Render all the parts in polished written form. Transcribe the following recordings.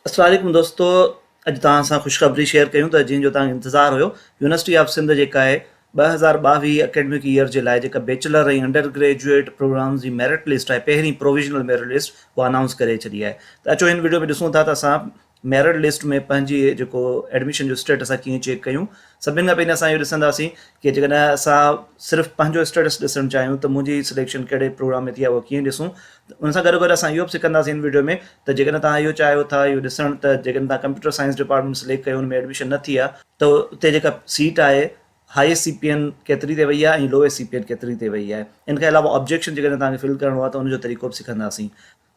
السلام عليڪم دوستو اڄ توهان سان خوشخبري شيئر ڪيون ته جنهن جو توهان کي انتظار هيو يونيورسٽي آف سنڌ جيڪا آهي 2022 اڪيڊمڪ ايئر جي لاء جيڪا بيچلر ۽ انڊر گريجوئيٽ پروگرامز جي ميرٽ لسٽ آهي پهرين پروويزنل ميرٽ لسٽ اها انائونس ڪري ڇڏي آهي ته اچو هن وڊيو ۾ ڏسون ٿا ته اسان ميرٽ لسٽ ۾ پنهنجي جيڪو ايڊميشن جو اسٽيٽس آهي ڪيئن چيڪ ڪيون. سڀني کان پهرين اسان اهو ڏسنداسين ڪي جيڪڏهن اسان صرف پنهنجو اسٽيٽس ڏسڻ چاهيون ته منهنجي سليڪشن ڪهڙي پروگرام ۾ ٿي آهي اهو ڪيئن ڏسون ان سان گڏو گڏ اسان اهو به سکنداسين هن وڊيو ۾ ته جيڪڏهن توهان اهو چاهيو ٿا اهو ڏسڻ ته جيڪڏهن توهان ڪمپيوٽر سائنس ڊپارٽمينٽ سليڪٽ ڪيو ان ۾ ايڊميشن نه ٿي آهي ته اتي جيڪا سيٽ آهي هائيسٽ سي پي اين ڪيتري تي وئي آهي ۽ لوئيسٽ سي پي اين ڪيتري تي وئي آهي ان کان علاوه آبجيڪشن جيڪڏهن توهان کي فل ڪرڻو آهي ته ان جو طريقو به سکنداسين.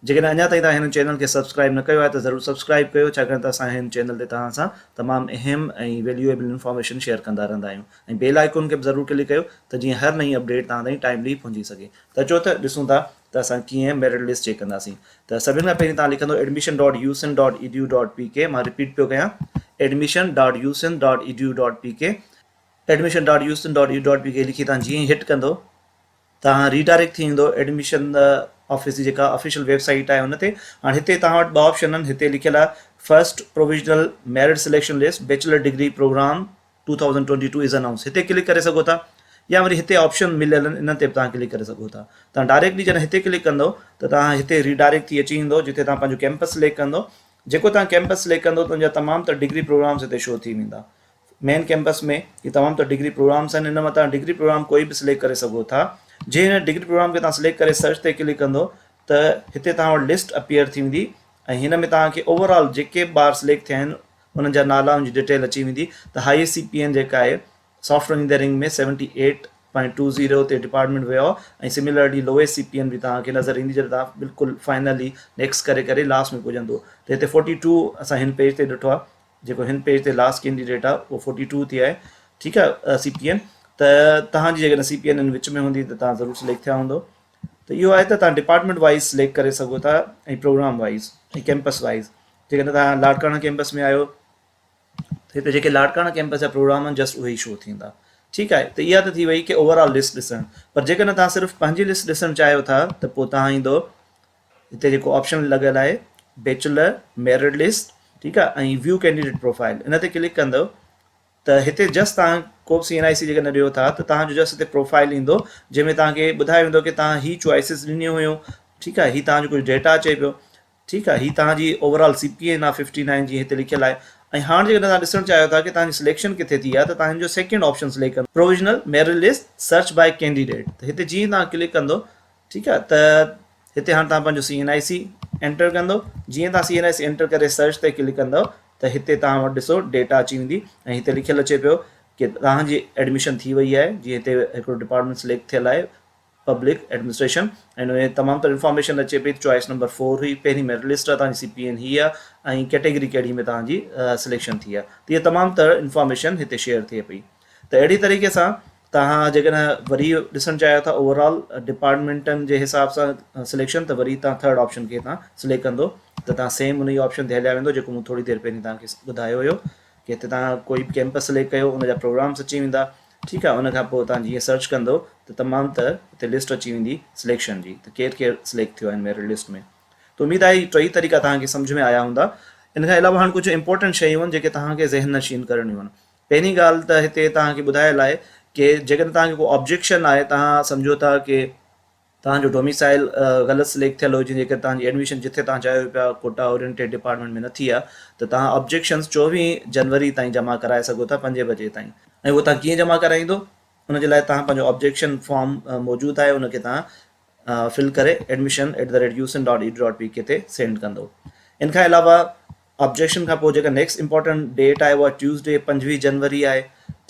جيڪڏهن اڃا تائين توهان هن چينل کي سبسڪرائيب نه ڪيو آهي ته ضرور سبسڪرائيب ڪيو ڇاڪاڻ ته اسان هن چينل تي توهان سان تمام اهم ۽ ويليوئيبل انفارميشن شيئر ڪندا رهندا آهيون ۽ بيل آئيڪون کي به ضرور ڪلڪ ڪيو ته جيئن هر نئين اپڊيٽ توهان تائين ٽائيملي پهچي سگهي ته اچو ته ڏسون ٿا ته اسان ڪيئن ميرٽ لسٽ چيڪ ڪنداسين ته سڀني کان پهرين توهان لکندو admission dot usind dot edu dot P K مان رپيٽ پيو ڪيان admission dot usind dot edu dot P K admission dot usind dot edu dot P K لکي توهان جيئن ئي هٽ ڪندو توهان ريڊائريڪٽ ٿي ويندو ايڊميشن آفيس جي جيڪا آفيشل ويب سائيٽ آهي ان تي. هاڻ هتي توهان وٽ ٻه آپشن آهن هتي لکيل آهي first provisional merit selection list bachelor degree programme 2022 is announce هتي ڪلڪ ڪري سگهو ٿا يا وري هتي آپشن مليل آهن انهن تي به توهان ڪلڪ ڪري سگهو ٿا. توهان ڊائريڪٽلي جڏهن هتي ڪلڪ ڪندو ته توهان هتي ريڊائريڪٽ ٿي اچي ويندو جتي توهان پنهنجو ڪيمپس سليڪٽ ڪندو جيڪو توهان ڪيمپس سليڪٽ ڪندو ته ان جا تمام تر ڊگري پروگرامز هتي شو ٿي ويندا. مين ڪيمپس ۾ هي تمام تر ڊگري پروگرامس آهن ان مان توهان ڊگري پروگرام ڪوئي به سليڪٽ ڪري سگهو ٿا جي هن ڊگري پروگرام کي توهان سليڪٽ ڪري سرچ تي ڪلڪ ڪندو ته هتي توهان وٽ لسٽ اپيئر ٿي ويندي ۽ هن ۾ توهان کي اوور آل جيڪي به ٻار سليڪٽ ٿيا آهن انهن جا نالا ان جي ڊيٽيل اچي ويندي ته هائيسٽ سي پي اين جيڪا آهي سافٽ ويئر انجنيئرنگ ۾ 78.20 تي ڊپارٽمينٽ ويو ۽ similarly lowest C P N به توهان کي نظر ايندي جڏهن توهان بلڪل فائنلي نيڪسٽ ڪري ڪري لاسٽ ۾ پڄندو ته هتي 42 اسان هن پيج تي ڏٺو آهي جيڪو هن پيج تي لاسٽ ڪينڊيڊيٽ آ اهو فورٽي ٽو تي آهي ٺيڪ آ سي پي اين ته توهان جي جيڪڏهن سي پي اين ان وچ ۾ هوندي ته توهان ضرور سليڪٽ ٿيا هوندو ته اهو آهي ته توهان ڊپارٽمينٽ وائز سليڪٽ ڪري سگهو ٿا ۽ پروگرام وائز ۽ ڪيمپس وائز جيڪڏهن توهان لاڙڪاڻا ڪيمپس ۾ آهيو ته هتي جيڪي لاڙڪاڻا ڪيمپس جا پروگرام آهن جسٽ اهي ئي شو ٿيندا ٺيڪ آهي ته اها ته ٿي وئي ڪي اوور آل لسٽ ڏسڻ پر جيڪڏهن توهان صرف پنهنجي لسٽ ڏسڻ چاهيو ٿا ته پوء توهان ايندو هتي جيڪو آپشن لڳل آهي بيچلر ميرٽ لسٽ ٺيڪ آهي ۽ ويو ڪينڊيڊيٽ پروفائل ان تي ڪلڪ ڪندو ته هتي جسٽ توهان ڪو به سي اين آء سي جيڪڏهن ڏيو ٿا ته توهان جو جسٽ هتي پروفائل ايندو جنهن ۾ توهان کي ٻڌايو ويندو ڪي توهان هي چوائسز ڏنيون هيون ٺيڪ آهي هي توهان جو ڪجهه ڊيٽا اچي پيو ٺيڪ آهي هي توهان جي اوور آل سي پي اين آهي 59 جي هتي لکيل آهي ۽ هاڻ جيڪڏهن توهان ڏسڻ چاهيو ٿا ڪي توهان جي سليڪشن ڪٿي ٿي آهي ته توهان هن جو سيڪنڊ آپشن سليڪٽ ڪندو پروويزنل ميرٽ لسٽ سرچ باء ڪينڊيڊيٽ ته هتي جيئن توهان ڪلڪ ڪندو ٺيڪ آهي ته هتي هاڻ توهان پنهنجو سي اين آء سي اينٽر ڪندو جيئن توهان سي اين آء سي اينٽر ڪري سرچ تي ڪلڪ ڪندو ته هتي توهان وٽ ڏسو ڊيٽا اچي ويندي ۽ هتي لکيل اچي پيو ڪي توهان جي ايڊميشن ٿي وئي آهي جيئن هتي هڪڙو ڊپارٽمينٽ سليڪٽ ٿيل آهي پبلڪ ايڊمنسٽريشن ۽ ان ۾ تمام تر انفارميشن اچي پئي چوائس نمبر فور هئي پهرين ميرٽ لسٽ آهي توهان جي سي پي اين هي آهي ۽ ڪيٽيگري ڪهڙي ۾ توهان جي سليڪشن ٿي آهي ته اها تمام تر انفارميشن هتي شيئر ٿئي پئي ته اهڙي طريقي سان توهان جيڪڏهن وري ڏسڻ چاهيو ٿا اوور آل ڊپارٽمينٽن جي حساب سان سليڪشن ته وري توهان ٿرڊ آپشن کي توهان سليڪٽ ڪندو ته توهان سيم ان ئي آپشن تي هليا ويندو جيڪو مون ٿوري دير پهرين توهان کي ٻڌايو هيو ڪي هتي توهان ڪوئي به ڪيمپس سليڪٽ ڪيو ان جا پروگرامس اچي ويندا ٺيڪ آهي ان کان پوء توهان جيئن سرچ ڪندو ته تمام تر هتي لسٽ اچي ويندي سليڪشن جي ته ڪير ڪير سليڪٽ ٿيو آهي ميرٽ لسٽ ۾ ته اميد آهي ٽئي طريقا توهان کي سمجهه ۾ آيا هوندا ان کان علاوه هاڻ ڪجهه امپورٽنٽ شيون آهن جيڪي توهان کي ذهن نشين ڪرڻيون آهن پهرين ڳالهه ته هتي توهان کي ٻڌايل آهي ڪي جيڪڏهن توهان کي ڪو آبجيڪشن آهي توهان سمجهو ٿا ڪي توهان جو ڊوميسائل غلط سليڪٽ ٿيل هجي جنهن جي ڪري توهان جي ايڊميشن جٿي توهان چاهيو پيا ڪوٽا اورينٽيڊ ڊپارٽمينٽ ۾ نه ٿي آهي ته توهان آبجيڪشنز 24 جنوري تائين جمع ڪرائي سگهو ٿا پنجين بجي تائين ۽ اهو توهان ڪيئن جمع ڪرائيندو ان جي لاء توهان پنهنجو آبجيڪشن فارم موجود آهي ان کي توهان فل ڪري admission at the rate usind dot edu dot P K تي سينڊ ڪندو ان کان علاوه آبجيڪشن کان پوء جيڪا نيڪسٽ امپارٽنٽ ڊيٽ آهي اها ٽيوزڊي 25 جنوري آهي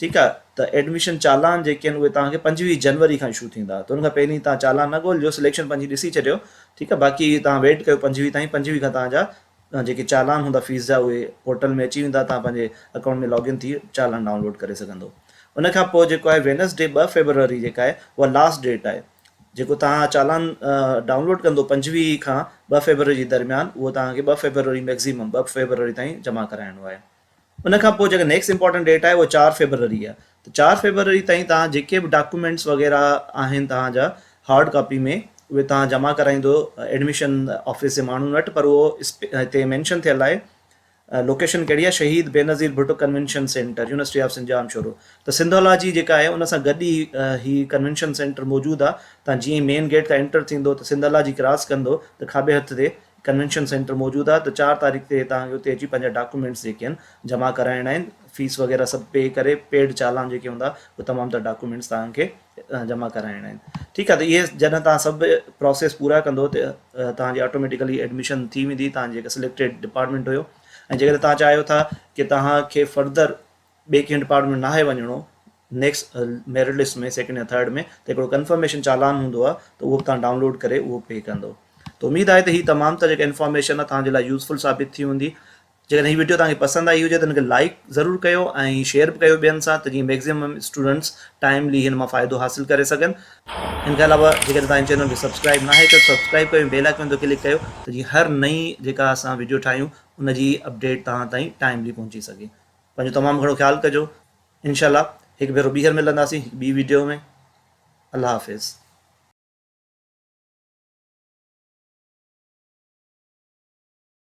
ٺيڪ آهي ته ايڊميشن چالان جيڪي آهن اهي توهان کي 25 جنوري کان اشو ٿيندا ته ان کان پهرين توهان چالان نه ڳولجو سليڪشن پنهنجي ڏسي ڇڏيو ٺيڪ آهي باقي توهان ويٽ ڪيو 25 تائين 25 کان توهان جا جيڪي چالان هوندا فيس جا اهي پورٽل ۾ اچي ويندا توهان پنهنجي اڪائونٽ ۾ لاگ ان ٿي چالان ڊائونلوڊ ڪري سگهندو ان کان پوء جيڪو آهي وينسڊي 2 فيبروري جيڪا آهي اها لاسٽ ڊيٽ آهي جيڪو توهان چالان ڊائونلوڊ ڪندو 25 کان 2 فيبروري جي درميان اهو توهان کي 2 فيبروري ميڪزيمم 2 فيبروري تائين جمع ڪرائڻو آهي. ان کان پوء جيڪا نيڪسٽ امپارٽنٽ ڊيٽ آهي اهو 4 فيبروري آهي ته 4 فيبروري تائين توهان جيڪي به ڊاڪيومينٽس وغيره آهن توهان جا هارڊ ڪاپي ۾ اهي توهان جمع ڪرائيندو ايڊميشن آفيس جي ماڻهن وٽ پر اهو هتي مينشن ٿيل آهي. لوڪيشن ڪهڙي آهي Shaheed Benazir Bhutto convention centre university of Sindh Jamshoro ته سنڌالاجي جيڪا آهي ان سان گڏ ئي هي ڪنوينشن سينٽر موجود آهي تان جيئن ئي مين گيٽ کان انٽر ٿيندو ته سنڌالاجي ڪراس ڪندو ته کاٻي هٿ تي ڪنوينشن سينٽر موجود آهي ته چار تاريخ تي توهان کي اتي اچي پنهنجا ڊاڪومينٽس جيڪي آهن جمع ڪرائڻا آهن فيس وغيره سڀ پي ڪري پيڊ چالان جيڪي هوندا اهي تمام تر ڊاڪومينٽس توهان کي جمع ڪرائڻا آهن ٺيڪ آهي ته اهي جڏهن توهان سڀ پروسيس پورا ڪندو ته توهان جي آٽوميٽيڪلي ايڊميشن ٿي ويندي توهان جي جيڪا سليڪٽيڊ ڊپارٽمينٽ هيو ۽ جيڪڏهن توهان چاهيو ٿا ڪي توهان کي فردر ٻئي ڪنهن ڊپارٽمينٽ ناهي وڃڻو نيڪسٽ ميرٽ لسٽ ۾ سيڪنڊ يا ٿرڊ ۾ ته هڪڙو ڪنفرميشن چالان هوندو آهي ته اهو به توهان ڊائونلوڊ ڪري اهو پي ڪندو ته اميد آهي ته هي تمام تر جيڪا انفارميشن آهي توهان جي لاء يوزفل ثابت ٿي هوندي جيڪڏهن هي وڊيو توهان کي پسند آئي هجي ته هن کي لائيڪ ضرور ڪيو ۽ شيئر به ڪيو ٻين سان ته جيئن ميڪزيمم اسٽوڊنٽس ٽائيملي هن مان فائدو حاصل ڪري سگهن. ان کان علاوه جيڪڏهن توهان هن چينل کي سبسڪرائيب ناهي ڪيو ته سبسڪرائيب ڪيو ۽ بيل آئيڪن تي ڪلڪ ڪيو ته جيئن هر نئين جيڪا اسان وڊيو ٺاهيون ان جي اپڊيٽ توهان تائين ٽائيملي پهچي سگهي. پنهنجو تمام گهڻو خيال ڪجو. انشاء الله هڪ ڀيرو ٻيهر ملنداسين هڪ ٻي وڊيو ۾ الله حافظ.